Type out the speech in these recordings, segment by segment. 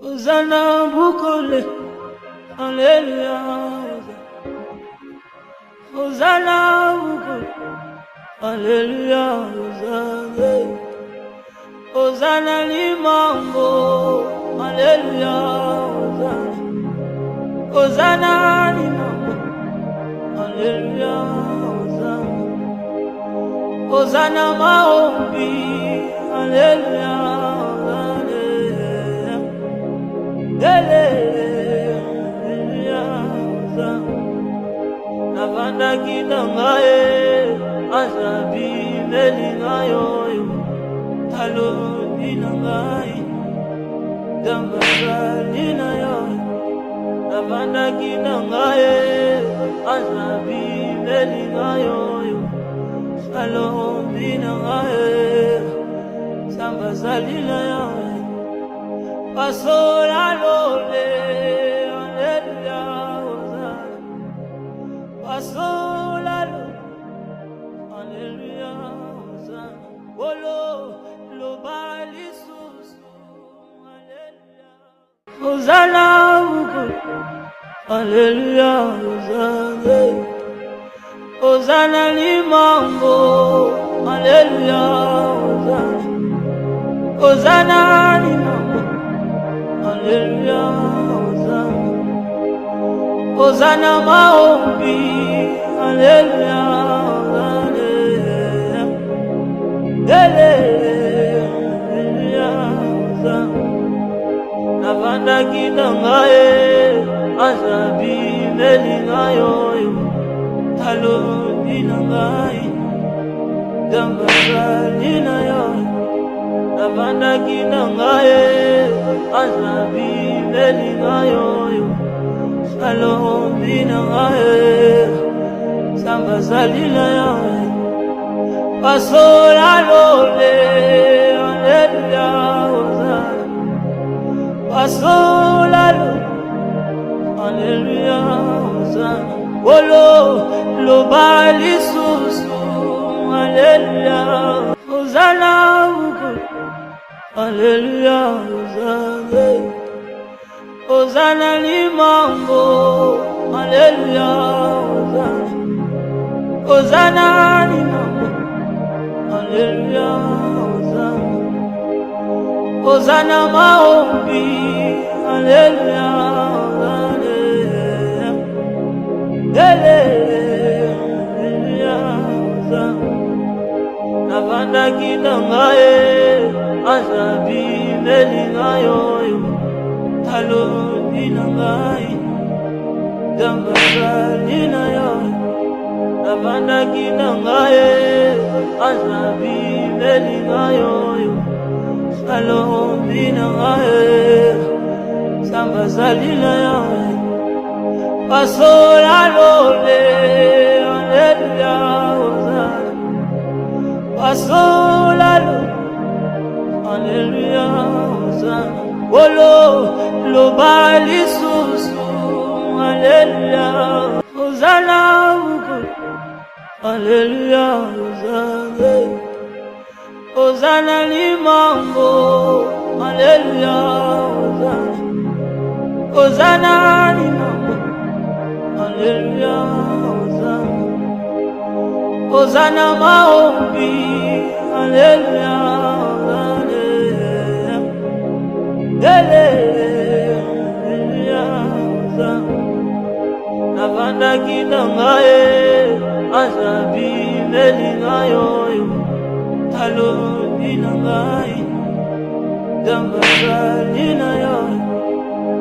Hosanna Bukole, Alléluia. Hosanna Bukole, Alléluia. Hosanna. Hosanna Limango, Alléluia. Hosanna. Hosanna Limango, Alléluia. Hosanna. Hosanna Maombi, Alléluia. Alléluia. Hosanna. Navandaki na ngai, azabimeli ngai oyo, alobi na ngai, Nzambe azali na yo. Navandaki na ngai, azabimeli ngai oyo, alobi na ngai, Nzambe azali na yo. Pasola lole, Alléluia, Hosanna. Pasola lole, Alléluia, Hosanna. Olo, loba lisusu, Alléluia. Hosanna, Bukole, Alléluia, Hosanna. Hosanna Limango, Alléluia, Hosanna. Hosanna Limango, Alléluia, Hosanna. Hosanna Maombi, Alléluia, Hosanna. Alléluia, Hosanna. Navandaki na ngai, azabimeli ngai oyo, alobi na ngai, Nzambe azali na yo. Navandaki na ngai, azabimeli ngai oyo, alobi na ngai, Nzambe azali na yo. Pasola lole, Alléluia, Hosanna. Pasola lole, Alléluia, Hosanna. Olo, loba lisusu, Alléluia. Hosanna, Bukole, Alléluia, Hosanna. Hosanna Limango, Alléluia, Hosanna. Hosanna Limango, Alléluia, Hosanna. Hosanna Maombi, Alléluia, Hosanna. Alléluia, Hosanna. Navandaki na ngai, azabimeli ngai oyo, alobi na ngai, Nzambe azali na yo. Navandaki na ngai, azabimeli ngai oyo, alobi na ngai, Nzambe azali na yo. Pasola lole, Alléluia, Hosanna. Pasola lole, Alléluia, Hosanna. Olo, loba lisusu, Alléluia. Hosanna, Bukole, Alléluia, Hosanna. Hosanna Limango, Alléluia, Hosanna. Hosanna Limango, Alléluia, Hosanna. Hosanna Maombi, Alléluia, Hosanna. Alléluia, Hosanna. Navandaki na ngai, azabimeli ngai oyo, alobi na ngai, Nzambe azali na yo.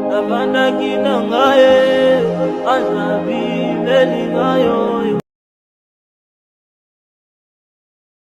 Navandaki na ngai, azabimeli ngai oyo.